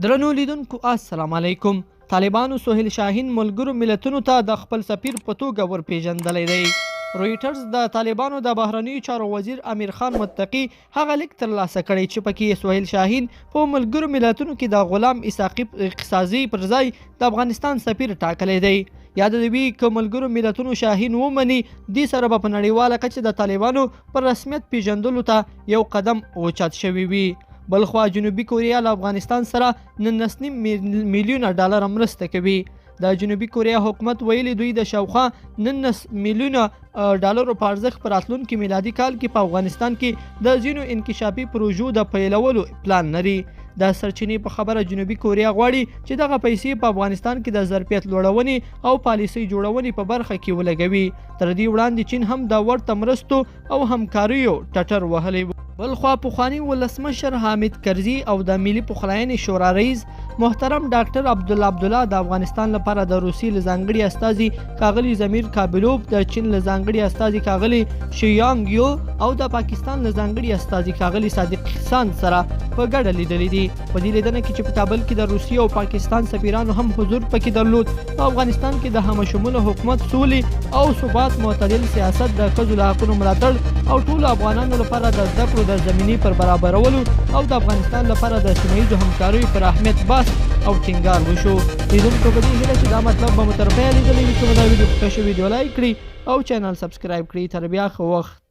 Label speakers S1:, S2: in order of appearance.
S1: درنو لیدونکو السلام علیکم. طالبانو سهیل شاهین ملګرو ملتونو ته د خپل سفیر په توګه ورپېژندلی دی. رویټرز د طالبانو د بهرنیو چارو وزیر امیر خان متقي هغه لیک ترلاسه کړی چې پکې سهیل شاهین په ملګرو ملتونو کې د غلام اسحاقي اقتصادي پر ځای د افغانستان سفیر ټاکلی دی. یاده دې وي که ملګرو ملتونو شاهین ومني، دې سره به په نړیواله کچه د طالبانو پر رسمیت پیژندلو ته یو قدم اوچت شوی وي. بلخوا جنوبي کوریا له افغانستان سره 19.5 میلیونه ډالر مرسته کوي. د جنوبي کوریا حکومت ویلي دوی د شاوخوا 19 میلیونه ډالرو په ارزښت په راتلونکي میلادي کال کې په افغانستان کې د ځینو انکشافي پروژو د پیلولو پلان لري. د سرچینې په خبره جنوبي کوریا غواړي چې دغه پیسې په افغانستان کې د ظرفیت لوړونې او پالیسۍ جوړونې په برخه کې ولګوي. تر دې وړاندې چین هم د ورته مرستو او همکاریو ټټر وهلی و. بلخوا پخوانی ولسمشر حامد کرزي او د ملي پخلاینې شورا رئیس محترم ډاکټر عبدالله عبدالله د افغانستان لپاره د روسیې له ځانګړي استازي ښاغلي ضمیر کابلوف، د چین له ځانګړي استازي ښاغلي شیانګ یو او د پاکستان له ځانګړي استازي ښاغلي صادق احسان سره په ګډه لیدلي دي. په دې لیدنه کې چې په کابل کې د روسیې او پاکستان سفیرانو هم حضور پکې درلود، په افغانستان کې د همشموله حکومت، سولې او ثبات، معتدل سیاست، د ښځو له حقونو ملاتړ او ټولو افغانانو لپاره د زده کړو د زمینې پر برابرولو او د افغانستان لپاره د سیمه ییزو همکاریو پر اهمیت بحث او ټینګار وشو. لیدونکو په دې هیله چې دا مطلب به مو تر پایه لیدلی وي. که مو دا ویډیو خوښه شوې، ویډیو لایک کړئ او چینل سبسکرایب کړئ. تر بیا ښه وخت.